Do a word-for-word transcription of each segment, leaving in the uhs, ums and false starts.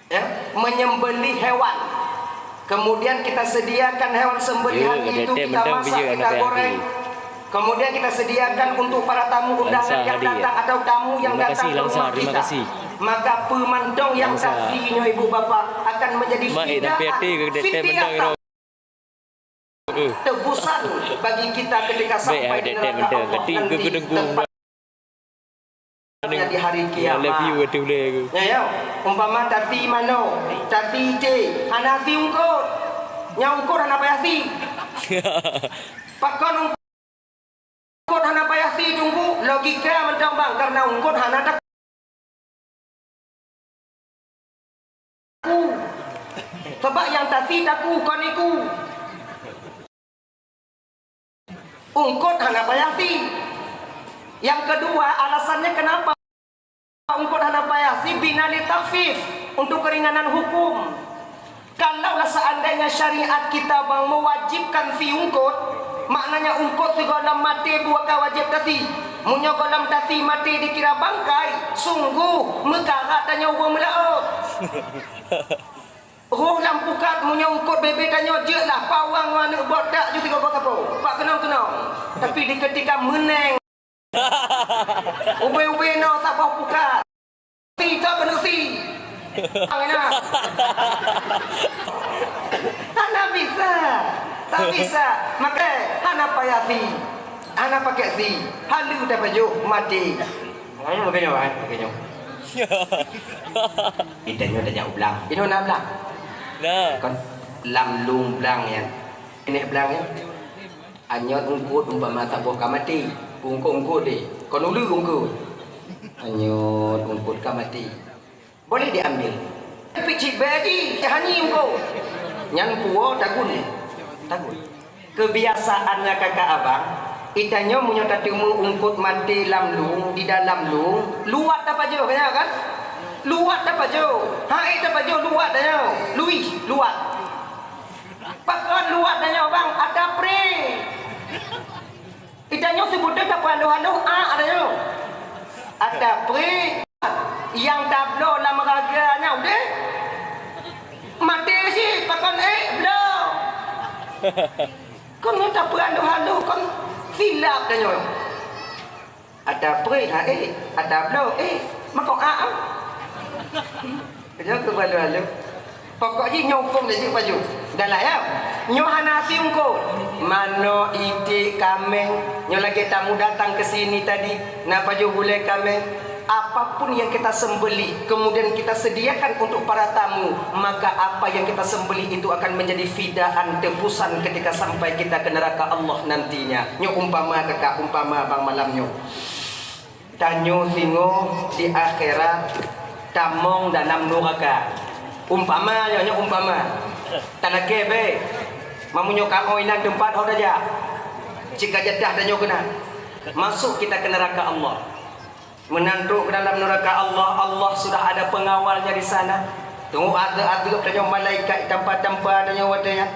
Ya, menyembelih hewan. Kemudian kita sediakan hewan sembelihan itu, kita masak, kita goreng. Kemudian kita sediakan untuk para tamu undangan yang datang atau tamu yang datang ke rumah kita. Maka peumantong yang tasi nyoe ibu bapak akan menjadi fidyah, fidyah tebusan bagi kita ketika sampai di neraka Allah nanti, tepatnya di hari kiamat. Ya, ya. Umpama tasi manok, tasi cek, hana tasi ungkot. Nyang ungkot hana payah tasi. Pakon ungkot hana payah tasi, Teungku? Logika mantong, Bang, karena ungkot hana taku. Sabab nyang tasi taku kon iku. Ungkot hana payah tasi. Yang kedua, alasannya kenapa ungkot hana payah tasi, bina li takhfif, untuk keringanan hukum. Kalaulah seandainya syariat kita bang mewajibkan tasi ungkot, maknanya ungkot sigohlom maté bukan wajib tasi. Meunyoe gohlom tasi maté dikira bangkai, sungguh meukarat tanyoe ureuëng meulaôt. Roh lam pukat, meunyoe ungkot bebe tanyoe jeuet lah, pawang ngon aneuk bot dak ju sigoe-goe sapo. Pak keunong-keunong. Tapi di ketika meuneng, ubé-ubé noe saboh pukat. Tasi, tak keuneuk tasi. Hana. Hana bisa. Tak bisa. Maka hana payah tasi. Hana pakai tasi. Haleue tapajoh maté. Makanya makanya, makanya. Ita nyoe tanya u blang. Inoe na blang. Nah. Kon lam lông blang nyan. Ini blang nyan. Anyot ungkot umpama saboh ka maté. Ungkot-ungkot deh. Kon uleue ungkot. Anyot ungkot ka maté. Boleh diambil. Tapi cit bagi, hana ungkot. Nyan puwoe tagun nyan. Tagun. Kebiasaannya kakak abang, ita nyoe meunyoe tateumé ungkot maté lam lông, di dalam lông, luwat tapajoh, ya kan? Luwat tapajoh. Hai tapajoh luwat tanyoe. Luih, luwat. Pakon luwat tanyoe, Bang? Ata pré. Ita nyoe seubuteue tapeuhalôh-halôh, a, ata nyoe. Ata pré nyang tabloe lam raga nyan udeh. Maté cit, pakon ék bloe. Kon nyoe tapeuhalôh-halôh, kon silap ata nyoe. Ata pré, ha, ék. Ata bloe, ék. Makok, a, a. Nyoe keu balu-balu. Pokok jih nyoe hukôm lé jih pajoh. Galak ya. Nyoe hana tasi ungkot. Manok, iték, kaméng. Nyoe lagèe tamu datang ke sini tadi, na pajoh gulai kaméng. Apapun yang kita sembelih, kemudian kita sediakan untuk para tamu, maka apa yang kita sembelih itu akan menjadi fidaan tebusan ketika sampai kita ke neraka Allah nantinya. Nyoe umpama kakak, umpama bang malam nyoe. Tanyoe singoh di akhirat tamong dalam nuraka. Umpama, nyoe, nyoe umpama. Talakèe bèk. Meunyoe ka oi inan teumpat ho tajak. Cit ka jatah tanyoe keunan. Masuk kita ke neraka Allah. Meunan trok ke dalam neraka Allah, Allah sudah ada pengawalnya di sana. Teungoh adeueb-adeueb tanyoe malaikat tampa-tampa tanyoe watèe nyan.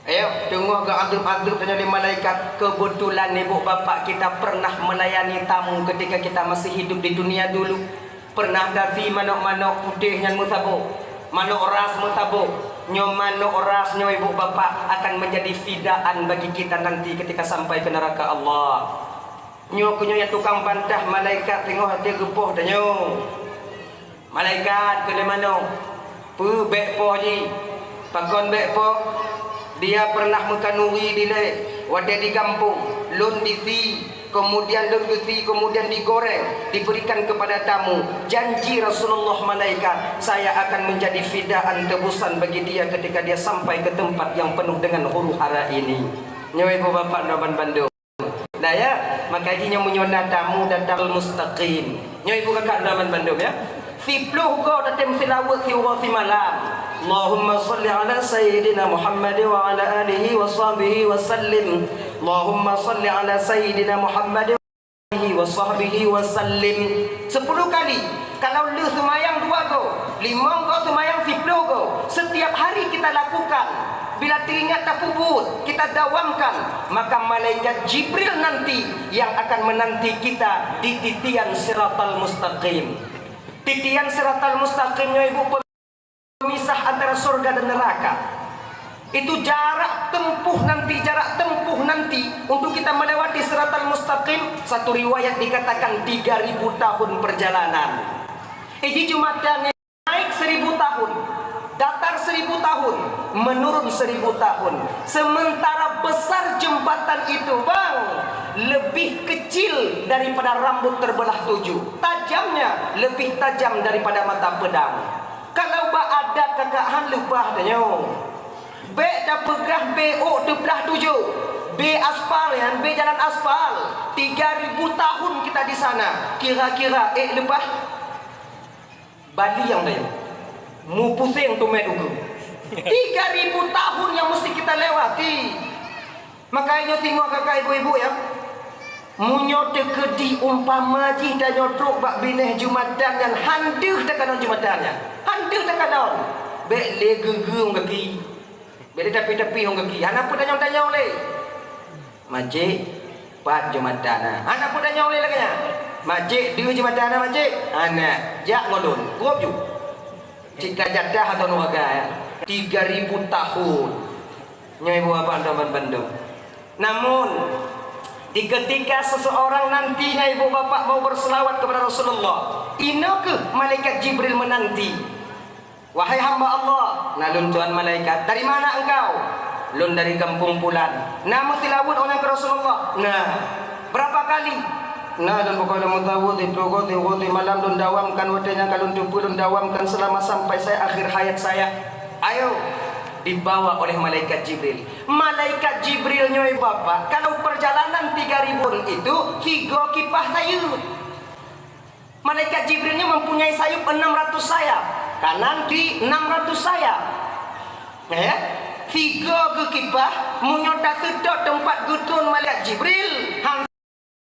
Ayo, teungoh geuadeueb-adeueb tanyoe lé malaikat. Kebetulan ibu bapak kita pernah melayani tamu ketika kita masih hidup di dunia dulu. Pernah tasi manok-manok putéh nyan meusaboh, manok ras meusaboh. Nyoe manok ras nyoe ibu bapak akan menjadi fidaan bagi kita nanti ketika sampai ke neraka Allah. Nyoe keuh nyoe nyang tukang bantah malaikat teungoh até geupoh tanyoe. Malaikat keu lé manok, peue bèk poh jih? Pakon bèk poh? Dia pernah meukanuri dilèe watèe di gampông, lôn disi, kemudian lôn geusi, kemudian digoreng, diberikan kepada tamu. Janji Rasulullah malaikat, saya akan menjadi fidaan tebusan bagi dia ketika dia sampai ke tempat yang penuh dengan huru-hara ini. Nyoe ibu bapak droe ban bandum. Nah ya, maka jih nyoe meunyoe na tamu datang mustaqim. Nyoe ibu kakak droe ban bandum ya. Siploh goe tatem seulaweuet siuroe simalam. Allahumma shalli ala sayyidina Muhammad wa ala alihi wa sahbihi wa sallim. Allahumma shalli ala sayyidina Muhammad wa alihi wa sahbihi wa sallim. Sepuluh kali. Kalau lheueh seumayang dua goe, limong goe seumayang siploh goe, setiap hari kita lakukan, bila teuingat tapeubuet, kita dawamkan, maka malaikat Jibril nanti yang akan menanti kita di titian Siratal Mustaqim. Titian Siratal Mustaqim nyoe ibu Pemisah antara surga dan neraka. Itu jarak tempuh nanti, jarak tempuh nanti untuk kita melewati Siratal Mustaqim, satu riwayat dikatakan tiga ribu tahun perjalanan. Iji jumatan naik seribu tahun, datar seribu tahun, menurun seribu tahun. Sementara besar jembatan itu, bang, lebih kecil daripada rambut terbelah tujuh. Tajamnya lebih tajam daripada mata pedang. Kalau bak adat kakak han leubah tanyoe. Bèk tapeugah bèk ôk teublah tujoh. Bèk aspal nyan, bèk jalan aspal. Tiga ribu tahun kita di sana. Kira-kira ék leubah? Bali nyang dayah. Mupuseng tumét ukeue. Tiga ribu tahun yang mesti kita lewati. Makajih nyoe singoh kakak ibu-ibu ya. Meunyoe teukeudi umpama jih tanyoe trok bak binéh jumatan nyan, han deuh takalon jumatan nyan. Han deuh takalon. Bèk lé geugeueng gaki. Bèk lé tapi-tapi hong gaki. Hana peutanyong-tanyong lé. Macik, pat jumatan na. Hana peutanyong lé lagèe nyan. Macik, deuh jumatan na macik. Hana, jak ngon lôn. Gop ju. Cit ka jatah atau nuraka ya. Tiga ribu tahun. Nyoe ibu bapak teman bandum. Namun, di ketika seseorang nantinya ibu bapak mau berselawat kepada Rasulullah, inoe keuh malaikat Jibril menanti. "Wahai hamba Allah," na lôn tuan malaikat, "dari mana engkau?" "Lôn dari kampung pulan." "Na meuseulaweuet awak nyan keu Rasulullah?" "Na." "Berapa kali?" "Na lôn buka lôn meuseulaweuet, siplôh goe, siuroe, simalam lôn dawamkan watèe nyan ka lôn teupeue, lôn dawamkan selama sampai saya akhir hayat saya." Ayo, dibawa oleh malaikat Jibril. Malaikat Jibril nyoe bapak, kalau perjalanan tiga ribu itu, tiga kipah sayeup. Malaikat Jibril nyoe mempunyai sayup enam ratus sayap, kanan kiri enam ratus sayap. Eh, tiga geukipah, meunyoe taseutôt teumpat geutron malaikat Jibril, han.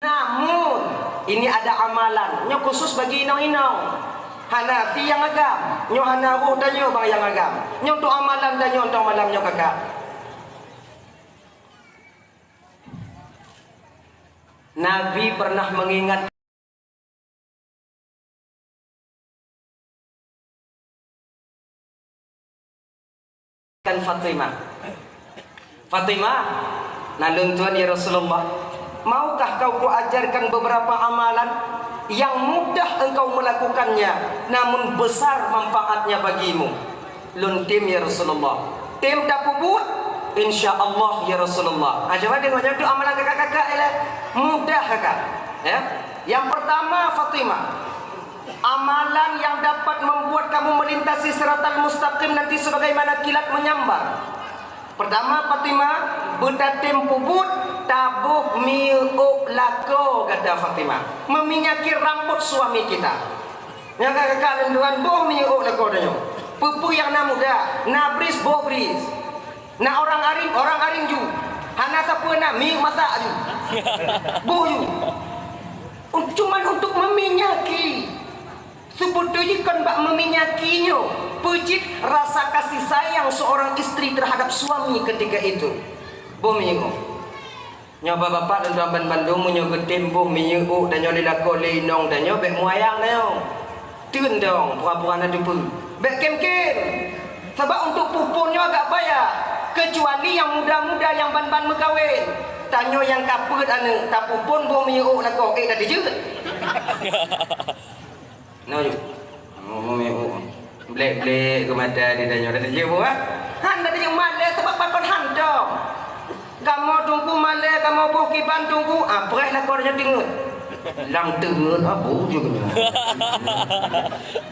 Namun, ini ada amalan, nyoe khusus bagi inong-inong. Hana pi nyang agam, nyoe hana roh tanyoe bang nyang agam. Nyoe untuk amalan tanyoe untuk malam nyoe kakak. Nabi pernah mengingat kan Fatimah. "Fatimah, na lôn tuan ya Rasulullah, maukah kau kuajarkan beberapa amalan yang mudah engkau melakukannya, namun besar manfaatnya bagimu?" "Lôn tem ya Rasulullah." "Tem tapeubuet?" "Insya Allah ya Rasulullah." Ah, coba deungoe, nyoe tu amalan kakak-kakak ya lah. Mudah kakak. Ya. Yang pertama Fatimah, amalan yang dapat membuat kamu melintasi siratal mustaqim nanti sebagaimana kilat menyambar. Pertama Fatimah, beutatem peubuet taboh minyeuk lakoe gata Fatimah. Meminyaki rambut suami kita. Nyang ka kakak lôn tuan boh minyeuk lakoe tanyoe. Peue-peue nyang na muda, na bris boh bris. Na orang aring, orang aring ju. Hana sapeue na minyeuk masak ju. Boh ju. Un-, cuman untuk meminyaki. Seubeutoe jih kon bak meminyaki nyoe. Peue cit rasa kasih sayang seorang istri terhadap suami ketika itu. Boh minyeuk. Nyoe bapak-bapak dan tuan bandum, meunyoe geutem boh minyeuk ôk tanyoe lé lakoe lé inong tanyoe, bèk muayang tanyoe. Teun dong, pura-pura na teupeue. Bèk kem-kem. Sabab untuk pupon nyoe agak payah. Kecuali nyang muda-muda nyang ban-ban meukawen. Tanyoe nyang ka peuet aneuk, tapupon boh minyeuk ôk lakoe, ék tateujeuet. Nyoe ju. Oh, oh, oh. Blek-blek keu mata di tanyoe. Dah teujeuet buah? Han, dah teujeuet malèe, sabab pakon han dong. Kamoe teungku malèe, kamoe boh kiban teungku. Ah, preh lakoe nyoe teungeut. Lam teungeut, ah, boh ju keunoe.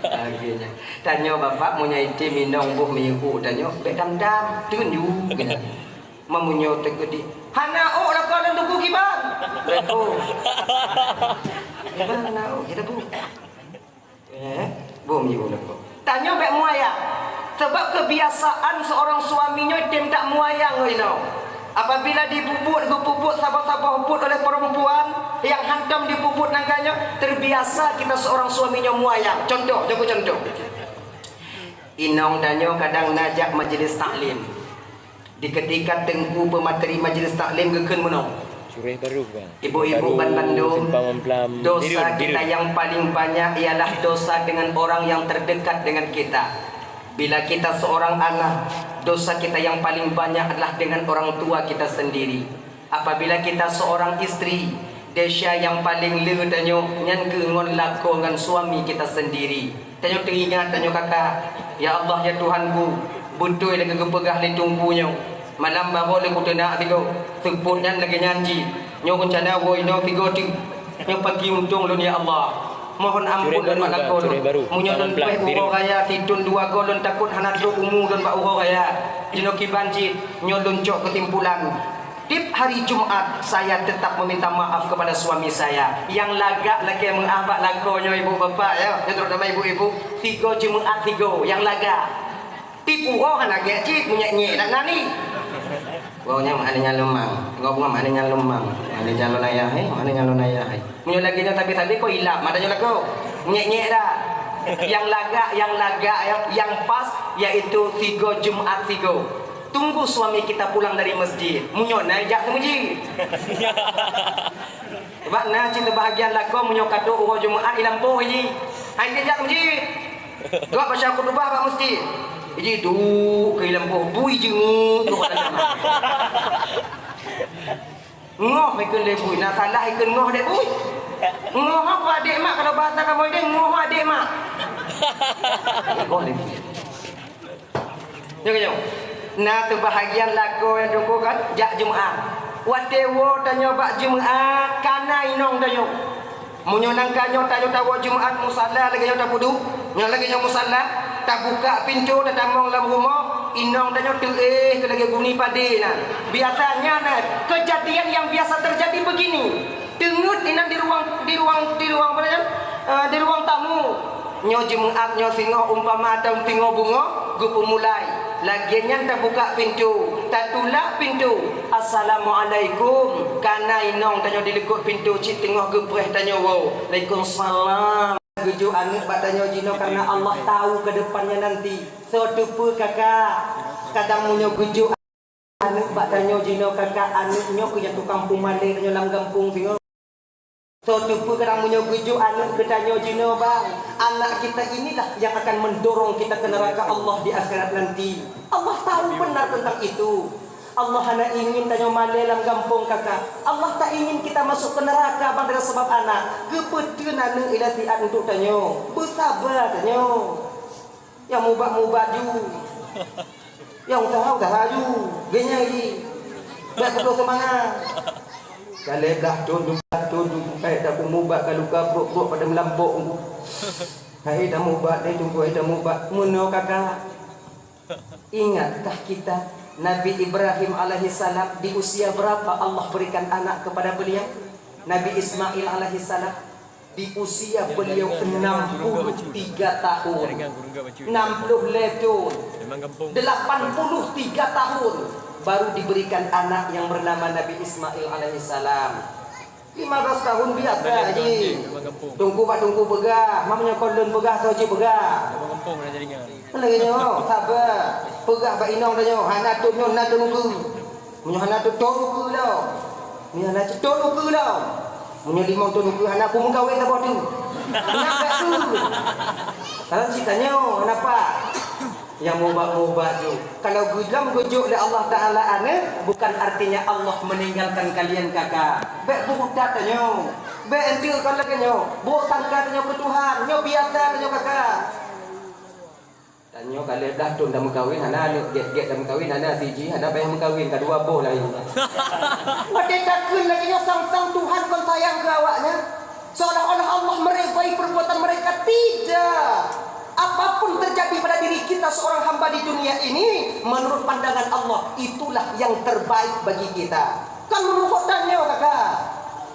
Akhirnya, tanyoe bapak meunyoe item inong boh minyeuk ôk tanyoe, bèk dam-dam, teun ju keunoe. Meunyoe teukeudi, hana ôk lakoe lôn teungku kiban. Bèk ôk. Kiban hana ôk, kita bu. Eh, boh minyeuk ôk lakoe. Tanyoe bèk muayang. Sabab kebiasaan seorang suami nyoe tem that muayang ngon inong. Apabila dipeubuet, geupeubuet saboh-saboh buet oleh perempuan yang hantom dipeubuet nangka nyoe, terbiasa kita seorang suami nyoe muayang. Contoh, jago contoh. Inong tanyoe kadang na jak majlis taklim. Di ketika teungku peumateri majlis taklim geukheun meunoe, Sureh Baru, Bang. Ibu-ibu Baru, ban bandum, Simpang Mamplam, dosa Birun, kita Birun. Yang paling banyak ialah dosa dengan orang yang terdekat dengan kita. Bila kita seorang anak, dosa kita yang paling banyak adalah dengan orang tua kita sendiri. Apabila kita seorang istri, desya nyang paleng le tanyoe nyan keuh ngon lakoe ngon suami kita sendiri. Tanyoe teuingat tanyoe kaka, "Ya Allah, ya Tuhanku, beutôi lagée geupeugah lé Teungku nyoe, malam baroe lé kuteunak sigoe, seupôt nyan lagée nyan cit. Nyoe reuncana woe inoe sigoe teuk. Nyoe pagi untông lôn, ya Allah. Mohon ampôn lôn bak lakoe lôn. Meunyoe lôn peuéh uroe raya sithon dua goe, lôn takot hana trok umu lôn bak uroe raya. Jinoe kiban cit, nyoe lôn cok keusimpulan." Tiep hari Jumat, saya tetap meminta maaf kepada suami saya. Nyang lagak lakée meuáh bak lakoe nyoe ibu bapak, ya. Nyoe terutama ibu-ibu, sigoe Jumat sigoe, nyang lagak. Tiep uroe hana gét cit, meunyék-nyék dak nani. Woe nyan meuhana nyang leumang. Gob ngon meuhana nyang leumang. Meuhana nyang lôn ayah, eh, meuhana nyang lôn ayah, eh. Meunyoe lagée nyoe sabe-sabe kok ilap mata nyoe lakoe. Meunyék-nyék dak. Nyang lagak, nyang lagak, nyang, nyang pas, yaitu sigoe Jumat sigoe. Tunggu suami kita pulang dari masjid. Meunyoe na jak keu masjid. Sebab na cit keubahagiaan lakoe meunyoe ka trok uroe Jumat i lampôh jih. Hai dia jak keu masjid. Gop baca khutubah bak masjid. Jih duek keu i lampôh bui jeungeuk duek lam jamah. Ngoh ikheun lé bui, na salah ikheun ngoh dek bui. Ngoh apa adek mak kalau bahasa kamoe deh ngoh adek mak. Ngoh lé bui. Nyoe, nyoe. Na teubahagian lakoe nyang tuku kan jak Jumat. Watée woe tanyoe bak Jumat, kana inong tanyoe. Meunyoe nangka nyoe tanyoe tawoe Jumat musala lagée nyoe tapeuduek, nyoe lagée nyoe musala, tabuka pintoe tatamong lam rumoh, inong tanyoe teuéh keu lagée guni padé na. Biasanya na keujadian nyang biasa teujadi beugini. Teungeut inan di ruang, di ruang, di ruang apa nyan? Eh, di ruang tamu. Nyoe Jumat nyoe singoh umpama atau singoh beungoh geupeumulai. Lagée nyan tabuka pintoe, tatulak pintoe. "Assalamualaikum." Kana inong tanyoe dileukot pintoe cit teungoh geupreh tanyoe woe. "Waalaikumsalam." Geujok aneuëk bak tanyoe jinoe karena Allah tahu ke depannya nanti. Soe teupeu kaka. Kadang meunyoe geujok aneuëk bak tanyoe jinoe kaka, aneuëk nyoe keuh nyang tukang peumalée tanyoe lam gampông singoh. Soe teupeu kadang meunyoe geujok aneuëk keu tanyoe jinoe bang, anak kita inilah yang akan mendorong kita ke neraka Allah di akhirat nanti. Allah tahu benar tentang itu. Allah hana ingin tanyoe malée lam gampông kaka. Allah tak ingin kita masuk ke neraka bang dari sebab anak. Geupeuteun aneuëk ilatiat untuk tanyoe. Beusaba tanyoe. Nyang mubat-mubat ju. Nyang usaha-usaha ju. Geunyai ji. Bèk putôh seumangat. Ka lhèe blah thôn, dua blah thôn, hai dak mubat ka luka brok-brok pada meulambok. Hai dak mubat, hai tunggu, hai dak mubat. Meunoe kaka. Ingatkah kita Nabi Ibrahim alaihissalam di usia berapa Allah berikan anak kepada beliau? Nabi Ismail alaihissalam. Di usia beliau enam puluh tiga tahun, enam puluh lhèe thôn, delapan puluh tiga tahun, baru diberikan anak yang bernama Nabi Ismail alaihissalam. Lima belas tahun biasa ji. Teungku bak teungku peugah, meunyoe kon lôn peugah, soe jeuet peugah. Lagèe nyoe, sabe. Peugah bak inong tanyoe, hana thôn nyoe, na thôn ukeue. Meunyoe hana thôn ukeue lom. Meunyoe hana thôn ukeue lom. Meunyoe limong thôn ukeue hana beumeukawen saboh teuk. Hana bèk tu. Kalau cit tanyoe, hana pat. Nyang mubat-mubat ju. Kalau geudong geujok lé Allah Taala aneuk, bukan artinya Allah meninggalkan kalian kaka. Bèk beuhutang tanyoe. Bèk enteuk kon lagèe nyoe. Bôh sangka tanyoe keu Tuhan. Nyoe biasa tanyoe kaka. Tanyoe ka lhèe blah thôn tameukawen, hana aneuk, gét-gét tameukawen, hana siji, hana payah meukawen, ka dua boh laén. Watèe takheun lagèe nyoe sang-sang Tuhan kon sayang keu awaknyan, seolah-olah Allah meridai perbuatan mereka. Tidak. Apapun terjadi pada diri kita seorang hamba di dunia ini, menurut pandangan Allah, itulah yang terbaik bagi kita. Kan meunurot tanyoe, kaka.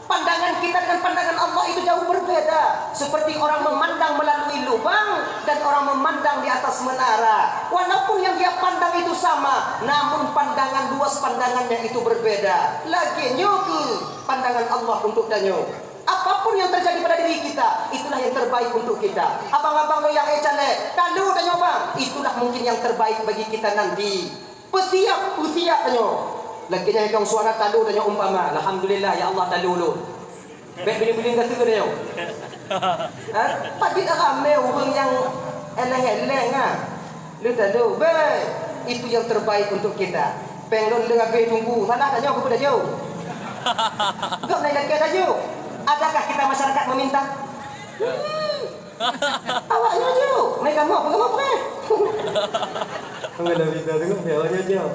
Pandangan kita dengan pandangan Allah itu jauh berbeda. Seperti orang memandang melalui lubang dan orang memandang di atas menara. Walaupun yang dia pandang itu sama, namun pandangan, luas pandangannya itu berbeda. Lagèe nyoe keuh pandangan Allah untuk tanyoe. Apapun yang terjadi pada diri kita, itulah yang terbaik untuk kita. Abang-abang nyang éh caleg, talu tanyoe bang, itulah mungkin yang terbaik bagi kita nanti. Peusiap, peusiap tanyoe. Lagèe nyan kong suara talu tanyoe umpama, "Alhamdulillah, ya Allah, talu lôn." Bèk biling-biling ka seue tanyoe. Ha? Padit ramè ureueng nyang èlèng-èlèng, ha. Lheueh tadu, beh, itu yang terbaik untuk kita. Péng lôn lheueh habéh tunggu, salah tanyoe keupeue tajok. Gobnyan lakée tajok. Adakah kita masyarakat meminta? Hmm. Awak nyoe jok, mereka mau apa, kamu apa? Kamu dah minta tengok, awak nyoe jok.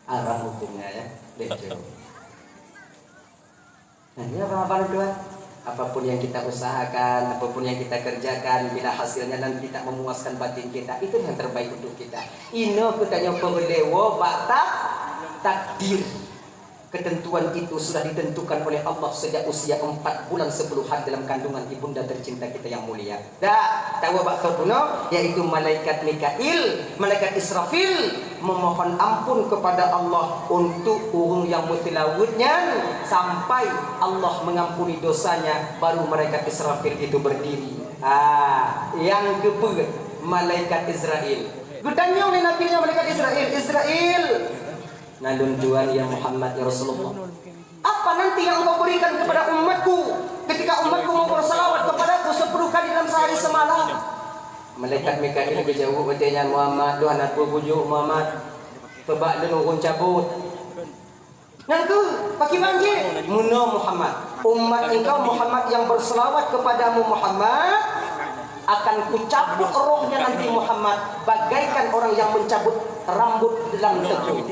Haram hukumnya, ya. Deh, jok. Nah, ini apa, apa, Tuhan? Apapun yang kita usahakan, apapun yang kita kerjakan, bila hasilnya nanti tak memuaskan batin kita, itu yang terbaik untuk kita. Inoe keu tanyoe peureulée woe bak tak-, takdir. Ketentuan itu sudah ditentukan oleh Allah sejak usia empat bulan sepuluh hari dalam kandungan ibunda tercinta kita yang mulia. Dak, tawoe bak soe bunoe, yaitu malaikat Mikail, malaikat Israfil, memohon ampun kepada Allah untuk ureuëng nyang meuseulaweuet nyan sampai Allah mengampuni dosanya, baru malaikat Israfil itu berdiri. Ah, nyang keupeuet, malaikat Israel. Geutanyong lé Nabi nyan malaikat Israel, "Israel, na lôn tuan ya Muhammad, ya Rasulullah." Apa nanti yang engkau berikan kepada umatku ketika umatku mau bersalawat kepadaku sepuluh kali dalam sehari semalam? Malaikat Mikail geujaweueb watée nyan, "Muhammad, Tuhan aku bujuk Muhammad, peubak lôn ureuëng cabot." Nyan keuh, pakriban jih? Meunoe Muhammad, umat engkau Muhammad yang berselawat kepadamu Muhammad, akan kucabut rohnya nanti Muhammad bagaikan orang yang mencabut rambut dalam tebu.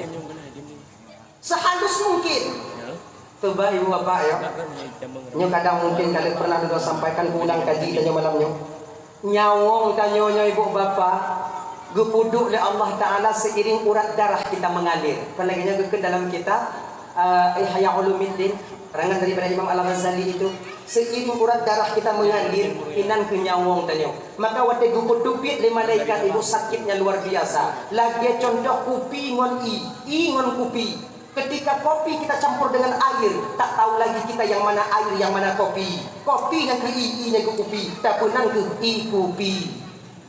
Sehalus mungkin. Teuba ibu bapak ya. Nyoe kadang mungkin kali pernah lôn sampaikan, ulang kaji tanyoe malam nyoe. Nyawöng tanyoe nyoe ibu bapak geupeuduek lé Allah Taala seiring urat darah kita mengalir. Kan lagée nyoe geukheun dalam kitab, eh, Ihya Ulumuddin, karangan daripada Imam Al-Ghazali itu, seiring urat darah kita mengalir, inan keuh nyawöng tanyoe. Maka watée geupeuteubiet lé malaikat ibu sakitnya luar biasa. Lagée contoh kupi ngon ie, ie ngon kupi. Ketika kopi kita campur dengan air, tak tahu lagi kita yang mana air, yang mana kopi. Kopi nyang keu ie, ie nyang keu kupi, tapi nan keu ie kupi.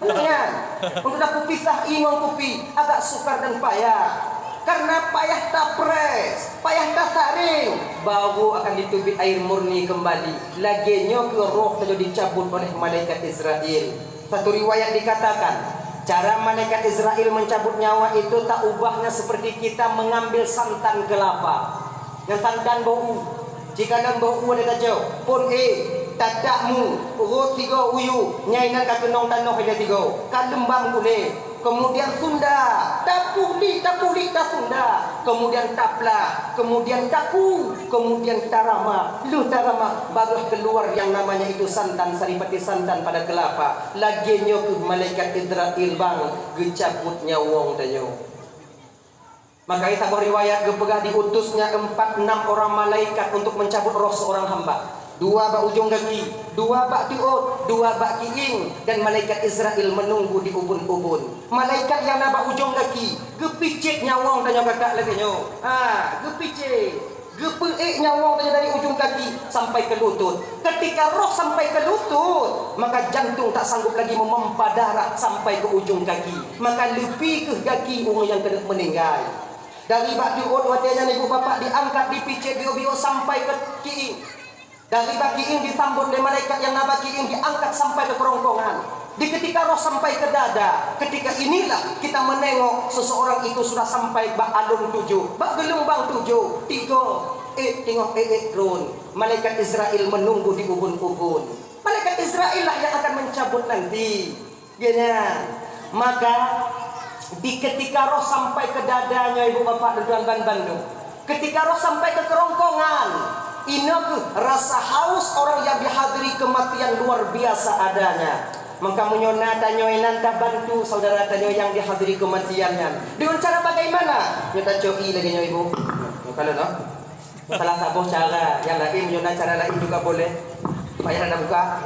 Betul kan? Untuk dah kupisah ie ngon kupi, agak sukar dan payah. Karena payah tapres, payah tasaring, baru akan diteubiet air murni kembali. Lagée nyoe keuh roh tanyoe dicabut oleh malaikat Israel. Satu riwayat dikatakan, cara malaikat Israel mencabut nyawa itu tak ubahnya seperti kita mengambil santan kelapa. Nyan santan boh u. Jika lam boh u ada tajok, phon éh, tadak mu, rot tiga uyu, nyan inan ka keunong tanoh ilée tiga, ka leumbam ulée. Kemudian sunda, tapuh li, tapuh li, tasunda. Kemudian taplah, kemudian taku, kemudian tarama. Lheueh tarama, barulah keluar yang namanya itu santan, saripati santan pada kelapa. Lagée nyoe keuh malaikat Israel bang geucabut nyawöng tanyoe. Maka di saboh riwayat geupeugah diutusnya empat enam orang malaikat untuk mencabut roh seorang hamba. Dua bak ujong gaki, dua bak teuôt, dua bak kiéng, dan malaikat Israel menunggu di ubun-ubun. Malaikat nyang na bak ujong gaki geupicét nyawöng tanyoe kakak lagée nyoe. Ha, geupicét. Geupeuék nyawöng tanyoe dari ujong kaki sampai ke lutut. Ketika roh sampai ke lutut, maka jantung tak sanggup lagi memompa darah sampai ke ujong kaki. Maka leupie keuh gaki ureuëng nyang keuneuk meuninggai. Dari bak teuôt watée nyan ibu bapak diangkat dipicét biôh-biôh sampai ke kiéng. Dari bak kiéng disambot lé malaikat nyang na bak kiéng diangkat sampai ke kerongkongan. Di ketika roh sampai ke dada, ketika inilah kita menengok seseorang itu sudah sampai bak alun tujoh, bak geulumbang tujoh, tiga, ék, teungoh ék-ék rhön. Malaikat Israel menunggu di ubun-ubun. Malaikat Israel lah yang akan mencabut nanti. Geuhnyan. Maka, di ketika roh sampai ke dada nyoe ibu bapak dan tuan ban bandum, ketika roh sampai ke kerongkongan, inoe keuh rasa haus orang yang dihadiri kematian luar biasa adanya. Maka meunyoe na tanyoe nan tabantu saudara tanyoe yang dihadiri kematian nyan. Dengan cara bagaimana? Nyoe tacok ie lagée nyoe ibu. Nyoe kalau no. Salah saboh cara yang lain, meunyoe na cara lain juga boleh. Payah na buka.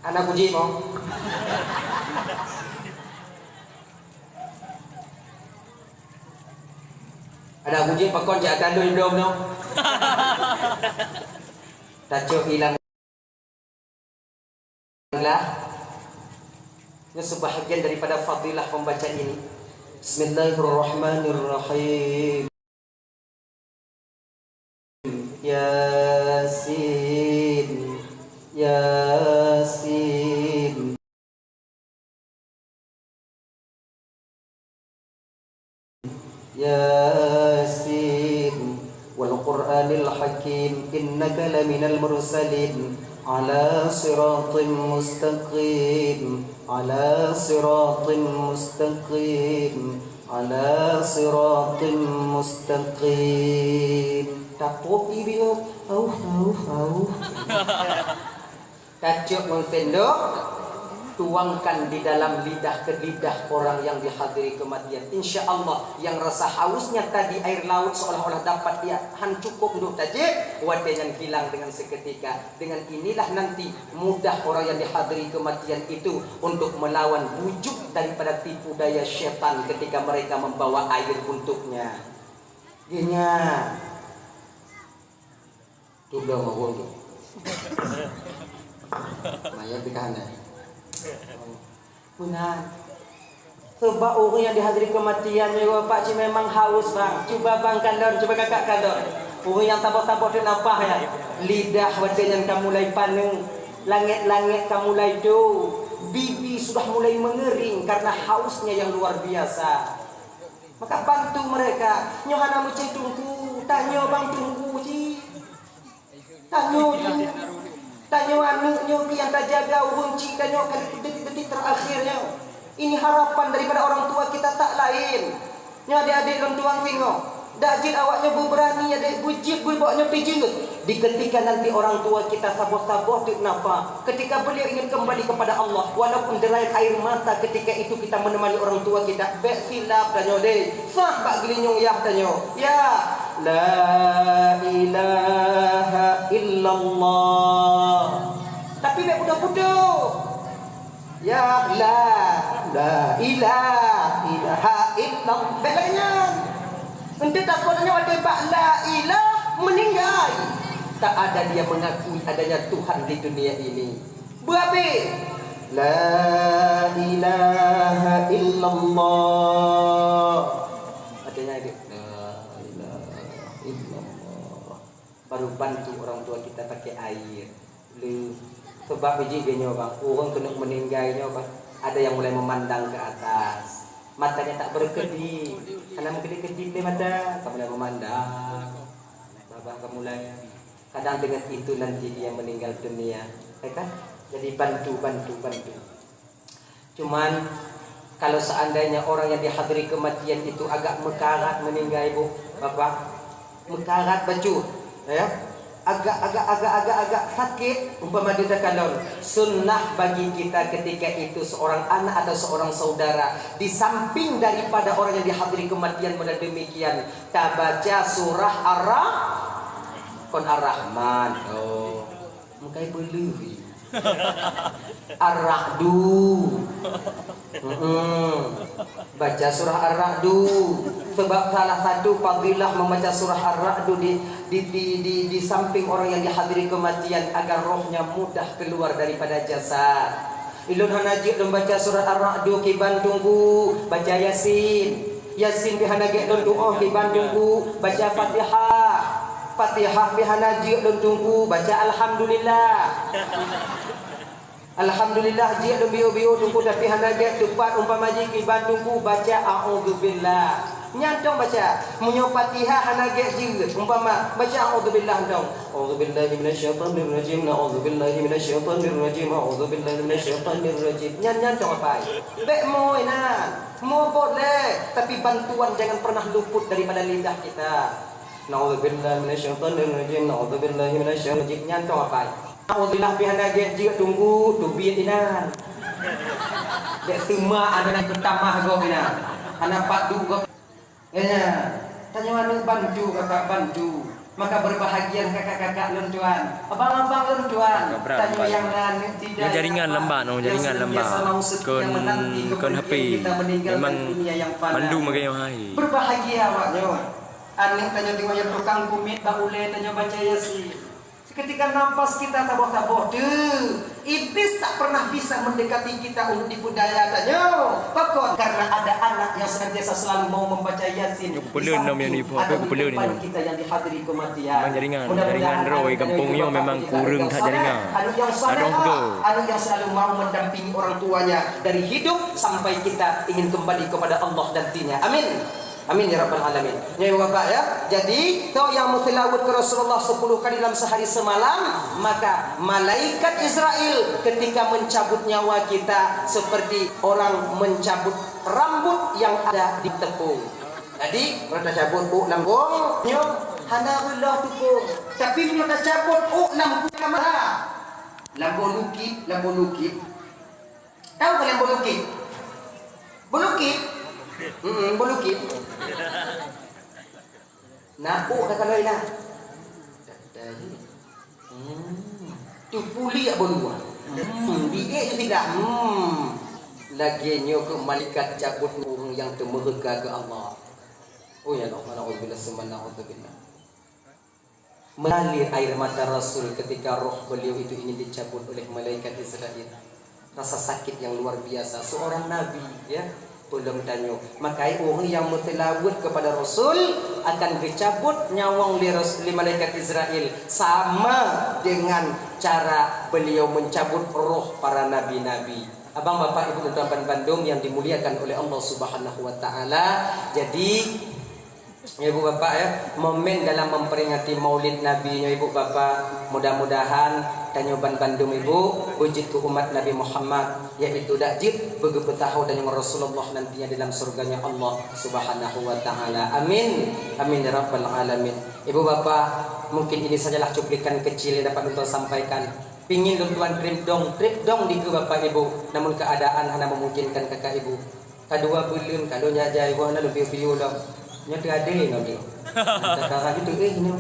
Hana kuji mo. Ada kuji pakon jak akan doi dong no. Tacok ilang lah. Ini sebahagian daripada fadilah pembaca ini. Bismillahirrahmanirrahim. Yasin. Yasin. Yasin. Wal Qur'anil Hakim. Innaka laminal mursalin. Ala siratim mustaqim. Ala siratim mustaqim. Ala siratim mustaqim. Tapok ibi, auh, auh, auh. Tacok ngon sendok, tuangkan di dalam lidah, ke lidah orang yang dihadiri kematian. Insya Allah, yang rasa hausnya tadi air laut seolah-olah dapat dia, han cukup untuk tajek, watée nyan hilang dengan seketika. Dengan inilah nanti mudah orang yang dihadiri kematian itu untuk melawan bujuk daripada tipu daya syaitan ketika mereka membawa air untuknya. Geunya. Tudong awak tu. Maya pikahan dah. Benar. Sebab ureuëng nyang dihadiri kematian nyoe, Bapak, cit memang haus, bang. Cuba bang kalon, cuba kakak kalon. Ureuëng nyang saboh-saboh teuh nafah, ya. Lidah watée nyan ka mulai paneuk, langét-langét ka mulai do, bibi sudah mulai mengering karena hausnya yang luar biasa. Maka bantu mereka. Nyoe hana meucit teungku, tanyoe bang teungku cit. Tanyoe, tanyoe aneuk nyoe nyang tajaga ureuëng cit tanyoe kali detik-detik terakhir nyoe. Ini harapan daripada orang tua kita tak lain. Nyoe adik-adik lôn tuan tengok. Dak jeuet awak nyoe beubeurani adik, beujeuet beubok nyoe pih jeuet. Di ketika nanti orang tua kita saboh-saboh teuk nafah, ketika beliau ingin kembali kepada Allah, walaupun derayan air mata ketika itu kita menemani orang tua kita, bék silap tanyoe deh. Sah bak geulinyueng yah tanyoe. Ya, la ilaha illallah. Tapi bék putôh-putôh. Ya, la, la ilaha, ilaha illallah. Bék lagée nyan. Eunteuk takot nyoe watée bak la ilah meuninggai. Tak ada dia mengakui adanya Tuhan di dunia ini. Beuabe. La ilaha illallah. Artinya itu, la ilaha illallah. Baru bantu orang tua kita pakai air. Le. Sebab biji dia nyoe, bang. Orang kena meninggal nyoe, bang. Ada yang mulai memandang ke atas. Matanya tak berkedip. Hana meukedip-kedip lé mata. Tak boleh memandang. Babah kamu layan. Kadang dengan itu nanti dia meninggal dunia, ya kan? Jadi bantu, bantu, bantu. Cuman kalau seandainya orang yang dihadiri kematian itu agak meukarat meninggai, Bu, Bapak, meukarat bacut, ya, agak, agak, agak, agak, agak sakit, umpama dia takalon, sunnah bagi kita ketika itu seorang anak atau seorang saudara di samping daripada orang yang dihadiri kematian model demikian, tabaca surah Ar-Rah-, kon Ar-Rahman. Oh. Meukai beuleuh. Ar-Ra'du. Mm-mm. Baca surah Ar-Ra'du. Sebab salah satu fadilah membaca surah Ar-Ra'du di, di, di, di, di samping orang yang dihadiri kematian agar rohnya mudah keluar daripada jasad. Ilôn hana jeuet lôn baca surat Ar-Ra'du kiban teungku, baca Yasin. Yasin pih hana gét lôn tu'oh kiban teungku, baca Fatihah. Fatihah pih hana jeuet lôn teungku, baca Alhamdulillah. Alhamdulillah jeuet lôn biôh-biôh teungku, tapi hana gét teupat umpama jih kiban teungku, baca A'udzubillah. Nyan tong baca. Meunyoe Fatihah hana gét jeuet, umpama baca A'udzubillah tong. A'udzubillahi minasyaitonirrajim. Na'udzubillahi minasyaitonirrajim. A'udzubillahi minasyaitonirrajim. Nyan, nyan tong apai. Bék moi nan. Mobot lé, tapi bantuan jangan pernah luput daripada lidah kita. Na'udzubillahi minasyaitonirrajim. Na'udzubillahi minasyaitonirrajim. Nyan tong apai. Na'udzubillah pih hana gét jeuet teungku, teubiet inan. Bék teuma aneuk tamah gob inan. Hana pat duek gob. Ya, tanyoe aneuk bantu, kakak bantu. Maka berbahagialah kakak-kakak lôn tuan, abang-abang lôn tuan. Tanyoe nyang na aneuk tidak. Nyoe jaringan lambat, nyoe jaringan lambat. Kon, kon H P. Memang mandum bagi nyoe hai. Berbahagia awak nyoe. Aneuk tanyoe tengok nyang tukang kumiet bak ulée tanyoe baca Yasin. Ketika nafas kita taboh-taboh, deuh, iblis tak pernah bisa mendekati kita untuk tipu daya tanyoe. Pakon? Karena ada anak yang senantiasa selalu mau membaca Yasin. Nyoe peuleueh nom nyang di phon, peuleueh nyoe. Kita yang dihadiri kematian. Memang jaringan, jaringan roh di kampung nyoe memang kureueng that jaringan. Anak yang salehah, anak yang selalu mau mendampingi orang tuanya dari hidup sampai kita ingin kembali kepada Allah nantinya. Amin. Amin ya rabbal alamin. Nyoe Bapak ya. Jadi, toh nyang meuseulaweuet keu Rasulullah sepuluh kali dalam sehari semalam, maka malaikat Israel ketika mencabut nyawa kita seperti orang mencabut rambut yang ada di tepung. Jadi, kalau tacabut ôk lam bong, nyoe hana reuloh tupông. Tapi meunyoe tacabut ôk lam kamera, lam boh lukit, lam boh lukit, Tahu kalian boh lukit? Boh lukit? Hmm, boh lukit. Na ôk ka kalon inan. Hmm. Tu puliak boh luwa. Hmm, diék tu tidak. Hmm. Lagèe nyoe keu malaikat cabut ureueng nyang teumeureuka keu Allah. Oh ya Allah, na'udzubillah, summa na'udzubillah. Mengalir air mata Rasul ketika roh beliau itu ingin dicabut oleh malaikat Israel. Rasa sakit yang luar biasa. Seorang nabi, ya, peulom tanyoe. Maka ureueng nyang meuseulaweuet kepada Rasul akan geucabut nyawöng lé Ras-, lé malaikat Israel sama dengan cara beliau mencabut roh para nabi-nabi. Abang, bapak, ibu, dan tuan-tuan bandum yang dimuliakan oleh Allah Subhanahu wa Ta'ala. Jadi, ya, ibu bapak, ya, momen dalam memperingati Maulid Nabi nyoe, ibu bapak, mudah-mudahan tanyoe ban bandum ibu beujeuet keu umat Nabi Muhammad, yaitu dak jeuet beugeupeusaho tanyoe ngon Rasulullah nantinya dalam surganya Allah Subhanahu wa Ta'ala. Amin. Amin ya rabbal alamin. Ibu bapak, mungkin ini sajalah cuplikan kecil yang dapat untuk sampaikan. Pingin lôn tuan trip dong, trip dong dikeue bapak ibu, namun keadaan hana memungkinkan kakak ibu. Ka dua buleuen ka lôn jajai, woe na lôn piôh-piôh lom. Nyoe teuadé ngon lé. Sekarang itu, eh, nyoe.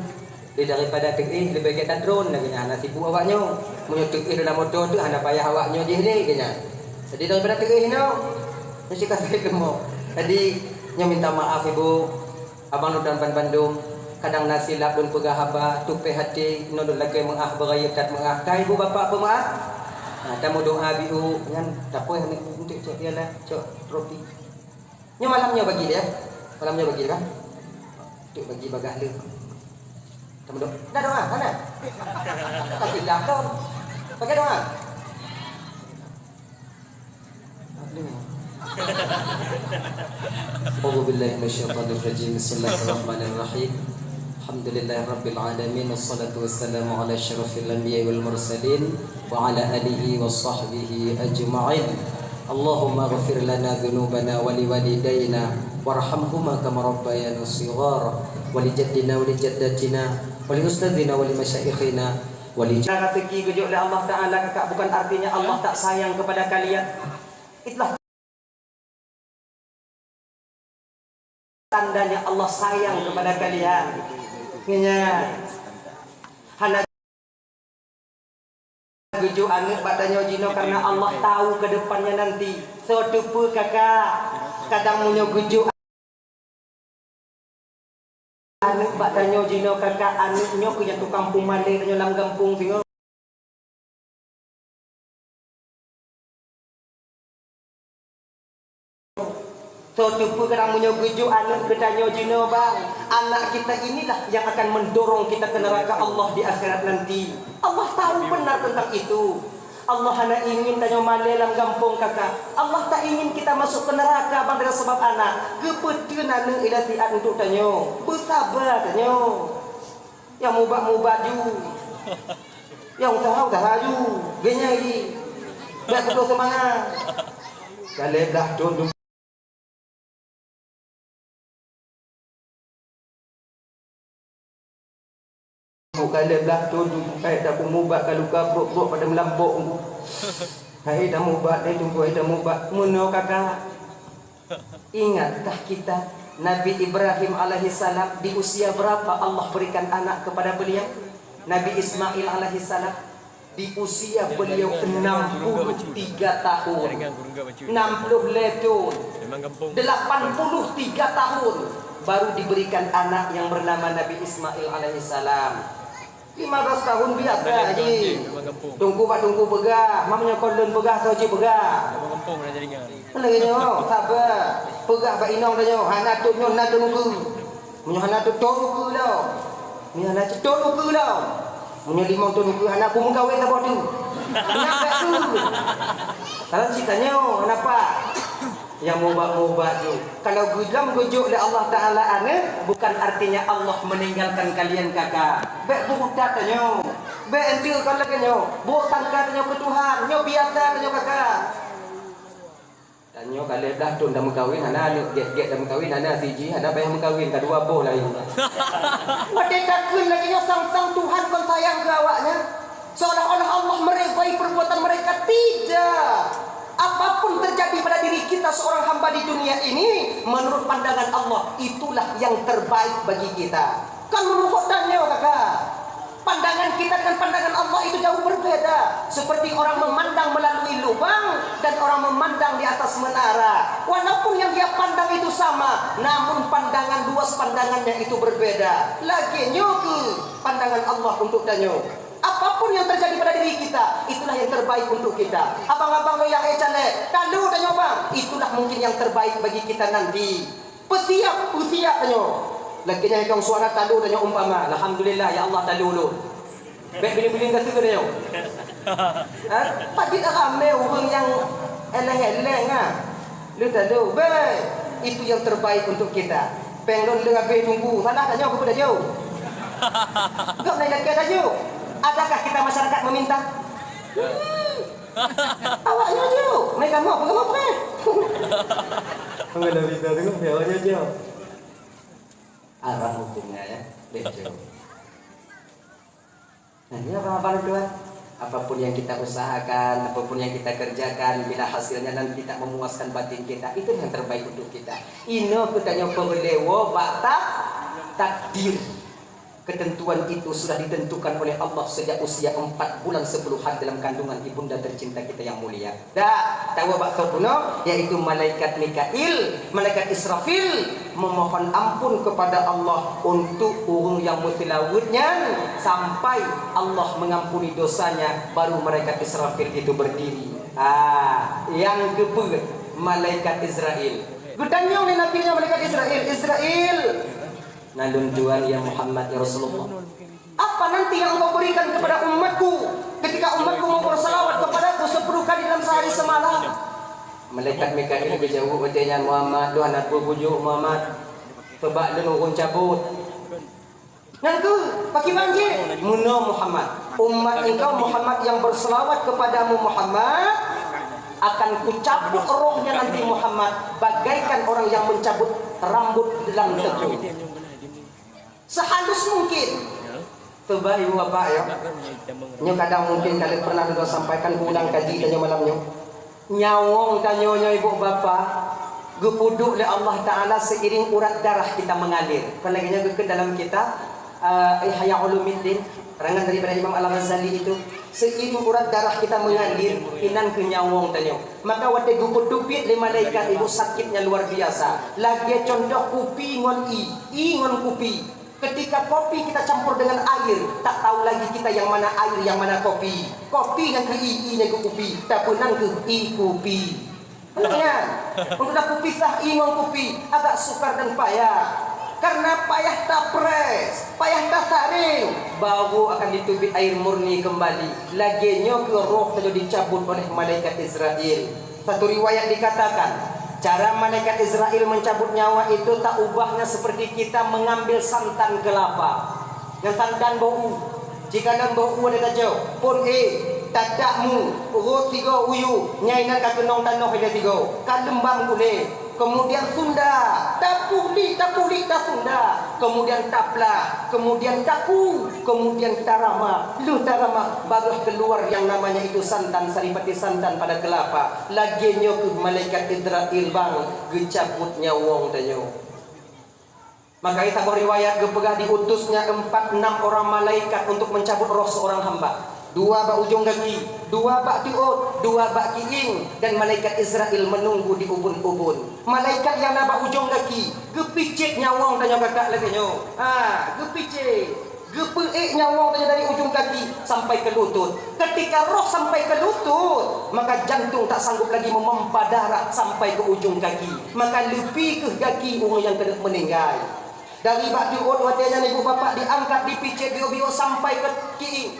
Lé daripada teuéh, leubeh gét tatron lagèe nyan, hana sibuk awak nyoe. Meunyoe teuéh dalam moto tu, hana payah awak nyoe jih lé, geuh nyan. Jadi daripada teuéh nyoe, meusti ka sibuk leumo. Jadi, nyoe minta maaf ibu. Abang lôn dan ban bandum, kadang na silap lôn peugah haba, tupéh até, inoe lôn lakèe meu'ah, beurayeuk that meu'ah. Ka ibu bapak peumeu'ah? Ha, tameudoa biôh, nyan, tapoh nyan, untuk cok piala, cok tropi. Nyoe malam nyoe bagi dia. Malam nyoe bagi dia, kan? Untuk bagi bagah le. Tameudoa. Dah doa, mana? Tak silap tu. Pakai doa. أعوذ بالله من الشيطان الرجيم. بسم الله الرحمن الرحيم. الحمد لله رب العالمين، والصلاة والسلام على أشرف الأنبياء والمرسلين، وعلى آله وصحبه أجمعين. اللهم اغفر لنا ذنوبنا ولوالدينا وارحمهما كما ربيانا صغارا، ولجدنا ولجدتنا ولأستاذنا ولمشايخنا ولج- Rezeki geujok lé Allah Ta'ala, kakak, bukan artinya Allah tak sayang kepada kalian. Itulah tandanya Allah sayang kepada kalian. Nyan. Hana geujok aneuk bak tanyoe jinoe karena Allah tahu ke depannya nanti. Soe teupeu kakak, kadang meunyoe geujok aneuk bak tanyoe jinoe kakak, aneuk nyoe keu nyang tukang peumalèe tanyoe lam gampông singoh. Soe teupeu kadang meunyoe geujok aneuk keu tanyoe jinoe, bang, anak kita inilah yang akan mendorong kita ke neraka Allah di akhirat nanti. Allah tahu benar tentang itu. Allah hana ingin tanyoe malèe lam gampông, kakak. Allah tak ingin kita masuk ke neraka, bang, dengan sebab anak. Geupeuteun aneuk ilèe siat untuk tanyoe. Beusaba tanyoe. Nyang mubat-mubat ju. Nyang usaha-usaha ju. Geunyai jih. Bèk putôh seumangat. Ka lhèe blah thôn tu. Bukan lhèe blah thôn tu, bukai tapeumubat ka luka brok-brok pada meulambok. Hai tamubat, hai tunggu, hai tamubat. Meunoe kakak. Ingatkah kita, Nabi Ibrahim alaihissalam, di usia berapa Allah berikan anak kepada beliau? Nabi Ismail alaihissalam, di usia beliau enam puluh tiga tahun, enam puluh lhèe thôn, delapan puluh tiga tahun, baru diberikan anak yang bernama Nabi Ismail alaihissalam. Lima belas tahun biasa ji. Teungku bak teungku peugah, meunyoe kon lôn peugah, soe cit peugah. Lagèe nyoe, sabar. Peugah bak inong tanyoe, hana teuh nyoe na teuh ukeue. Meunyoe hana teuh, teuh ukeue lom. Meunyoe hana teuh, teuh ukeue lom. Meunyoe limong thôn ukeue hana, beumeukawen saboh teuk. Nyan bèk tu. Kalau cit tanyoe, hana pat. Nyang mubat-mubat ju. Kalau geulam geujok lé Allah Taala aneuk, bukan artinya Allah meninggalkan kalian, kakak. Bèk beubuta tanyoe. Bèk enteuk kon lagèe nyoe. Bôh sangka tanyoe keu Tuhan. Nyoe biasa tanyoe, kakak. Tanyoe ka lhèe blah thôn dah meukawen, hana aneuk, gèt-gèt dah meukawen, hana siji, hana payah meukawen, ka dua boh laén. Watèe takheun lagèe nyoe sang-sang Tuhan kon sayang keu awaknyan. Seolah-olah Allah meridai perbuatan mereka. Tidak. Apapun terjadi pada diri kita seorang hamba di dunia ini, menurut pandangan Allah, itulah yang terbaik bagi kita. Kan meunurot tanyoe, kakak. Pandangan kita dengan pandangan Allah itu jauh berbeda. Seperti orang memandang melalui lubang dan orang memandang di atas menara. Walaupun yang dia pandang itu sama, namun pandangan, luas pandangannya itu berbeda. Lagèe nyoe keuh pandangan Allah untuk tanyoe. Apapun yang terjadi pada diri kita, itulah yang terbaik untuk kita. Abang-abang nyang ék caleg, talo tanyoe bang, itulah mungkin yang terbaik bagi kita nanti. Peusiap, peusiap tanyoe. Lagèe nyan kong suara talo tanyoe umpama, "Alhamdulillah, ya Allah, talo lôn." Bèk biling-biling ka seugeu tanyoe. Ha? Padit ramè ureueng nyang èlèng-èlèng, ha. Lôn talo, bèk. Itu yang terbaik untuk kita. Pèng lôn leueng abéh tunggu, salah tanyoe keupeue talo. Gobnyan lakèe talo. Adakah kita masyarakat meminta? Awak nyoe jeuet, meukamoe peugah peue? Awak nyoe jeuet. Arang hukumnya ya, betul. Nah, ini apa-apa tuan? Apapun yang kita usahakan, apapun yang kita kerjakan, bila hasilnya nanti tak memuaskan batin kita, itu yang terbaik untuk kita. Inoe keutanyoe peureulèe woe bak tak-, takdir. Ketentuan itu sudah ditentukan oleh Allah sejak usia empat bulan sepuluh hari dalam kandungan ibunda tercinta kita yang mulia. Dak, tawoe bak soe bunoe, yaitu malaikat Mikail, malaikat Israfil, memohon ampun kepada Allah untuk ureueng nyang meuseulaweuet nyan sampai Allah mengampuni dosanya, baru malaikat Israfil itu berdiri. Ah, nyang keupeuet, malaikat Israel. Geutanyong lé Nabi nyan malaikat Israel, "Israel, na lôn tuan ya Muhammad, ya Rasulullah. Apa nanti yang engkau berikan kepada umatku ketika umatku mau bersalawat kepadaku sepuluh kali dalam sehari semalam?" Malaikat Mikail geujaweueb watèe nyan, "Muhammad, lôn hana peue bujuk, Muhammad. Peubak lôn ureueng cabot." Nyan keuh, pakriban jih? Meunoe Muhammad, umat engkau Muhammad yang berselawat kepadamu Muhammad, akan kucabut rohnya nanti Muhammad, bagaikan orang yang mencabut rambut dalam tepung. Sehalus mungkin. Coba ibu bapak ya. Nyoe kadang mungkin kali pernah lôn sampaikan, ulang kaji tanyoe malam nyoe. Nyawöng tanyoe nyoe ibu bapak geupeuduek lé Allah Taala seiring urat darah kita mengalir. Kon lagèe nyan geukheun dalam kitab, eh, Ihya Ulumuddin, karangan daripada Imam Al-Ghazali itu. Seiring urat darah kita mengalir, inan keuh nyawöng tanyoe. Maka watèe geupeudupiet lé malaikat ibu sakitnya luar biasa. Lagèe contoh kupi ngon ie, ie ngon kupi. Ketika kopi kita campur dengan air, tak tahu lagi kita yang mana air, yang mana kopi. Kopi nyang keu ie, ie nyang keu kupi, tapi nan keuh ie kupi. Nyan, untuk tapisah ie ngon kupi agak sukar dan payah. Karena payah tapres, payah tasaréng, baru akan diteubiet air murni kembali. Lagèe nyoe keuh roh tanyoe dicabut oleh malaikat Israel. Satu riwayat dikatakan, cara malaikat Israel mencabut nyawa itu tak ubahnya seperti kita mengambil santan kelapa. Ngon santan bak u. Jika ngon bak u ada tajok, phôn éh, tadak mu, rhot tiga uyu, nyan inan ka keunong tanoh ilèe tiga, ka leumbam ulèe. Kemudian sunda, tapuh li, tapuh li, tasunda. Kemudian taplah, kemudian taku, kemudian tarama. Lheueh tarama, baruh keluar yang namanya itu santan, saripati santan pada kelapa. Lagèe nyoe keuh malaikat Israel bang geucabut nyawöng tanyoe. Maka di saboh riwayat geupeugah diutusnya empat enam orang malaikat untuk mencabut roh seorang hamba. Dua bak ujong gaki, dua bak teuôt, dua bak kiéng, dan malaikat Israel menunggu di ubun-ubun. Malaikat nyang na bak ujong gaki geupicék nyawöng tanyoe kakak lagèe nyoe. Ha, geupicék. Geupeuék nyawöng tanyoe dari ujong kaki sampai keu lutôt. Ketika roh sampai keu lutôt, maka jantung tak sanggup lagi meumompa darah sampai keu ujong kaki. Maka leupie kheueh gaki ureuëng nyang keuneuk meuninggai. Dari bak jeuôt watée nyan ibu bapak diangkat, dipicét bio-bio sampai keu kiéng.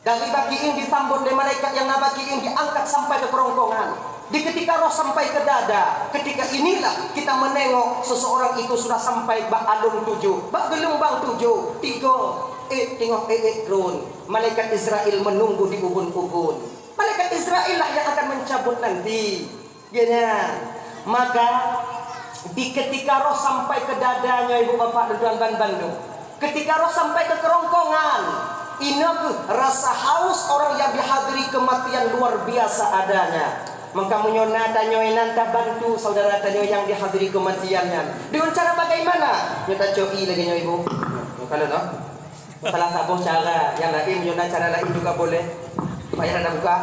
Dari bak kiéng disambot lé malaikat nyang na bak kiéng, diangkat sampai keu keurongkongan. Di ketika roh sampai keu dada, ketika inilah kita meunengok seseorang itu sudah sampai bak along tujoh, bak geulumbang tujoh, tiga, eh, teungoh eh, eh, tron. Malaikat Israel menunggu di ubun-ubun. Malaikat Israel lah yang akan mencabut nanti. Geuhnyan. Maka, di ketika roh sampai keu dada nyoe, ibu bapak dan tuan ban bandum, ketika roh sampai keu keurongkongan, inoe kheueh rasa haus orang yang dihadiri kematian luar biasa adanya. Maka meunyoe na tanyoe nan tabantu saudara tanyoe yang dihadiri kematian nyan. Dengan cara bagaimana? Nyoe tacok ie lagée nyoe, ibu. Nyoe kalau noh. Salah saboh cara, yang lain meunyoe na cara lain juga boleh. Payah na buka.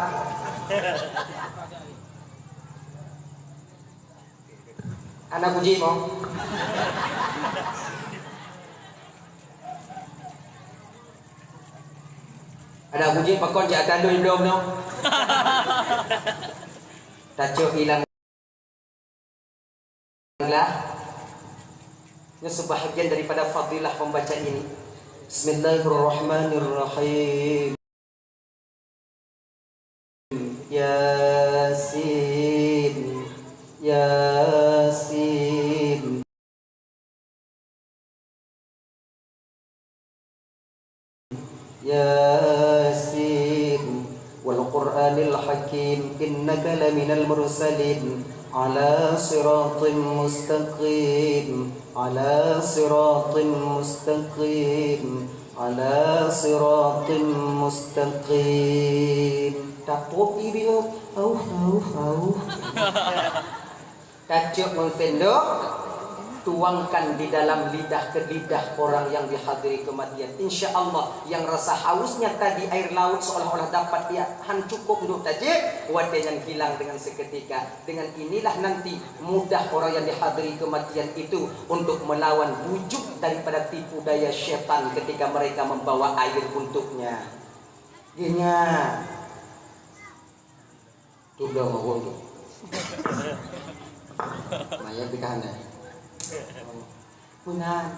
Hana puji mo. Hana puji pakon jak tandui belom no. Tacok ilang lah. Ini sebahagian daripada fadilah pembaca ini. Bismillahirrahmanirrahim. Yasin, Yasin, Yasin, wal Qur'anil Hakim, innaka laminal mursalin, ala siratim mustaqim, ala siratim mustaqim, ala siratim mustaqim. Tapok ibi, auh, auh, auh. Tacok ngon sendok, tuangkan di dalam lidah ke lidah orang yang dihadiri kematian. Insya Allah, yang rasa hausnya tadi air laut seolah-olah dapat ia han cukup untuk tajek, watée nyan hilang dengan seketika. Dengan inilah nanti mudah orang yang dihadiri kematian itu untuk melawan bujuk daripada tipu daya syaitan ketika mereka membawa air untuknya. Geuhnyan. Tu bloe mawöng tu. Maya pikahan eh. Meunan.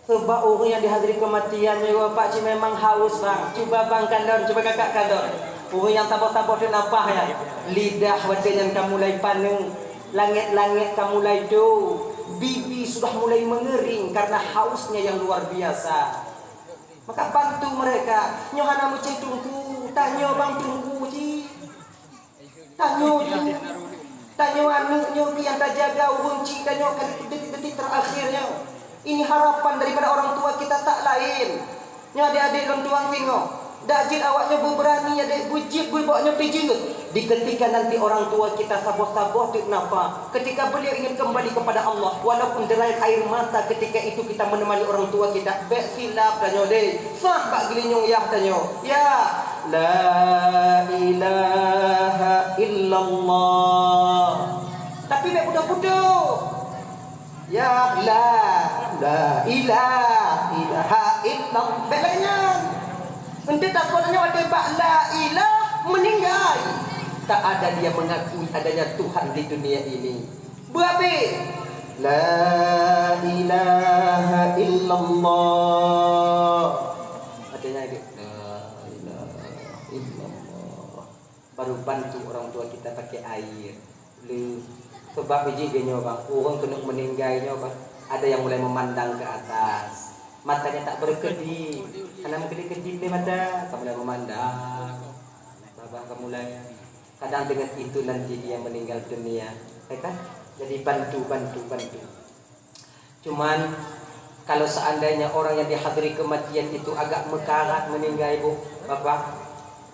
Sebab ureuëng nyang dihadiri keumatian nyoe Bapak cit memang haus bang. Cuba bang kalon, cuba kakak kalon. Ureuëng nyang saboh-saboh teuk nafah nyan. Lidah watée nyan ka mulai paneuk, langét-langét ka mulai do, bibi sudah mulai meungering karena hausnya yang luar biasa. Maka bantu mereka. Nyoe hana meucit teungku, tanyoe bang teungku cit. Tanyoe cit. Tanyoe aneuëk nyoe nyang tajaga ureuëng cit tanyoe ka detik-detik terakhir nyoe. Ini harapan daripada orang tua kita tak lain. Nyoe adik-adik lôn tuan singoh. Dak jeuet awak nyoe beubeurani adik beujeuet beubok nyoe pijeuet. Di ketika nanti orang tua kita saboh-saboh teuk nafah, ketika beliau ingin kembali kepada Allah, walaupun derair air mata ketika itu kita menemani orang tua kita, bék silap tanyoe deh. Sah bak geulinyueng yah tanyoe. Ya, la ilaha illallah. Tapi bék pudôh-pudôh. Ya la, la ilah, ilaha illallah. Bék lagée nyan. Eunteuk takot nyoe watée bak la ilah meuninggai. Tak ada dia mengakui adanya Tuhan di dunia ini. Beuabe. La ilaha illallah. Artinya, la ilaha illallah. Baru bantu orang tua kita pakai air. Le, sebab biji geuh nyoe bang, ureuëng keuneuk meuninggai nyoe bang, ada yang mulai memandang ke atas. Matanya tak berkedip. Hana meukedip-kedip lé mata, ka mulai memandang. Babah ka mulai. Kadang dengan itu nanti dia meninggal dunia. Ya kan? Jadi bantu, bantu, bantu. Cuman, kalau seandainya orang yang dihadiri kematian itu agak meukarat meuninggai, Bu, Bapak,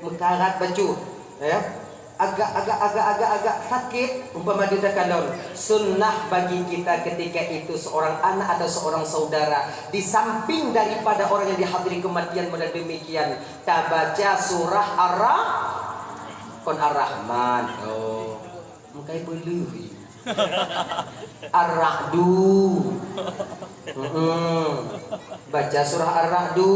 meukarat bacut, ya, agak, agak, agak, agak, agak sakit, umpama dia takalon, sunnah bagi kita ketika itu seorang anak atau seorang saudara, di samping daripada orang yang dihadiri kematian model demikian, tabaca surah Ar-Rah-, kon Ar-Rahman. Oh, meukai peuleueh. Ar-Ra'du. Mm-mm. Baca surah Ar-Ra'du.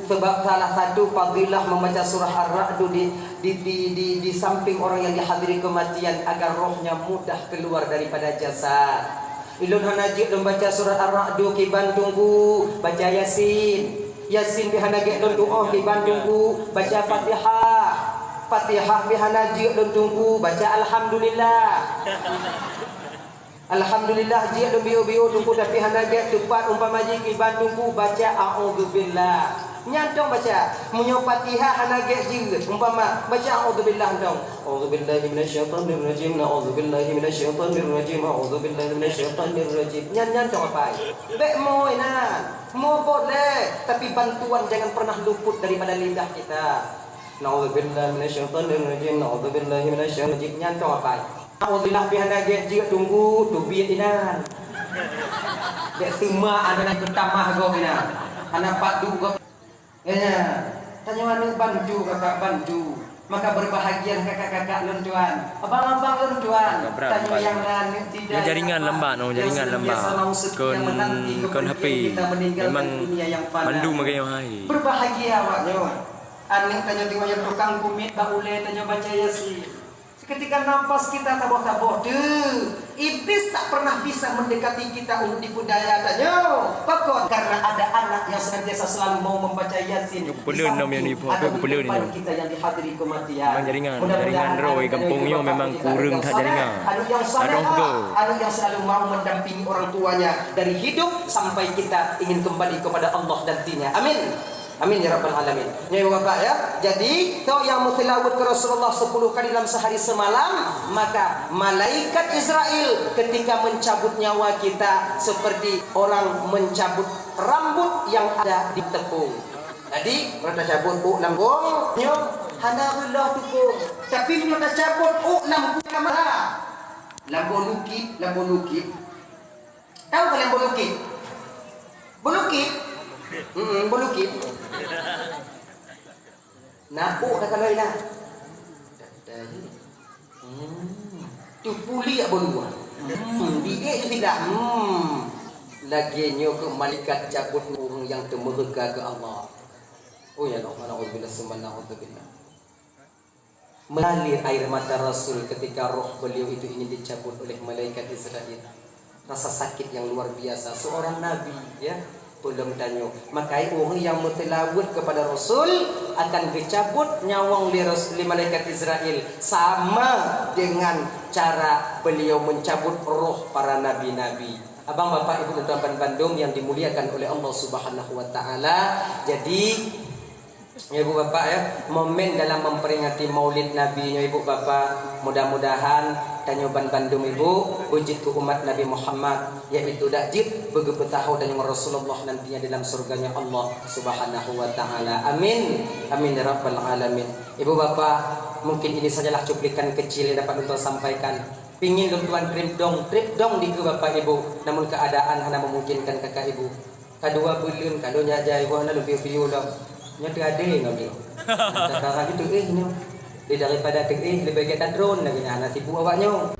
Sebab salah satu fadilah membaca surah Ar-Ra'du di, di, di, di, di samping orang yang dihadiri kematian agar rohnya mudah keluar daripada jasad. Ilôn hana jeuet lôn baca surah Ar-Ra'du kiban Teungku, baca Yasin. Yasin pih hana gét lôn tu'oh kiban Teungku, baca Fatihah. Fatihah pih hana jeuet lôn Teungku, baca Alhamdulillah. Alhamdulillah jeuet lôn biôh-biôh Teungku, tapi hana gét teupat umpama jih kiban Teungku, baca A'udzubillah. Nyan tong baca. Meunyoe Fatihah hana gét jeuet, umpama baca A'udzubillah tong. A'udzubillahi minasyaitonirrajim. A'udzubillahi minasyaitonirrajim. A'udzubillahi minasyaitonirrajim. Nyan, nyan tong apai. Bèk mo inan. Mo boleh, tapi bantuan jangan pernah luput daripada lidah kita. Na'udzubillahi minasyaitonirrajim. Na'udzubillahi minasyaitonirrajim. Nyan tong apai. Na'udzubillah pih hana gét jeuet Teungku, teubiet inan. Bèk seuma aneuk geutamah gob inan. Hana pat duek gob. Ya, tanyoe aneuk bantu, kakak bantu. Maka berbahagialah kakak-kakak lôn tuan, abang-abang lôn tuan. Tanyoe nyang na aneuk tidak. Jaringan lambat, no, jaringan lambat. Kon, kon H P. Memang mandum bagaimana hai. Berbahagia awak nyoe. Aneuk tanyoe tengok nyang tukang kumiet bak ulèe tanyoe baca Yasin. Seketika nafas kita taboh-taboh, deuh, iblis tak pernah bisa mendekati kita untuk tipu daya tanyoe. Pakon? Karena ada anak yang senantiasa selalu mau membaca Yasin di samping anak di depan kita yang dihadiri kematian. Mudah-mudahan anak yang selalu mau mendampingi orang tuanya dari hidup sampai kita ingin kembali kepada Allah nantinya. Amin. Amin ya rabbal alamin. Nyoe Bapak ya. Jadi, toh nyang meuseulaweuet keu Rasulullah sepuluh kali dalam sehari semalam, maka malaikat Israel ketika mencabut nyawa kita seperti orang mencabut rambut yang ada di tepung. Jadi, meunyoe tacabut ôk lam bong, nyoe hana reuloh tepung. Tapi meunyoe tacabut ôk lam kamera, lam bong lukit, lam bong lukit, Tahu kalian buluki? Buluki? Hmm, buluki. Napuk kata lain lah. Hmm. Tu puli tak berubah. Hmm. Dia tu tidak. Hmm. Lagi nyoe ke malaikat cabut orang yang termurka ke Allah. Oh ya Allah, na'udzubillah, summa na'udzubillah. Mengalir air mata Rasul ketika roh beliau itu ingin dicabut oleh malaikat Israel. Rasa sakit yang luar biasa. Seorang nabi, ya, belum tanyoe. Maka orang yang meuseulaweuet kepada Rasul akan dicabut nyawong lé Ras-, lé malaikat Israel sama dengan cara beliau mencabut roh para nabi-nabi. Abang, bapak, ibu, dan tuan-tuan bandum yang dimuliakan oleh Allah Subhanahu wa Taala. Jadi, Ya, Ibu Bapak, ya, momen dalam memperingati Maulid Nabi nyoe, Ibu Bapak, mudah-mudahan tanyoe ban bandum Ibu beujeuet keu umat Nabi Muhammad, yaitu dak jeuet beugeupeusaho tanyoe ngon Rasulullah nantinya dalam surganya Allah Subhanahu wa Taala. Amin. Amin ya rabbal alamin. Ibu Bapak, mungkin ini sajalah cuplikan kecil yang dapat untuk sampaikan. Pingin lôn tuan trip dong, trip dong dikeue Bapak Ibu, namun keadaan hana memungkinkan kakak Ibu. Ka dua buleuen ka lôn jak jai, wah, na lôn piôh-piôh lom. Nyoe teuadé ngon lôn. Sekarang itu, eh, nyoe. Di daripada teuéh, leubeh gét tatron lagèe nyan, hana sibuk awak nyoe.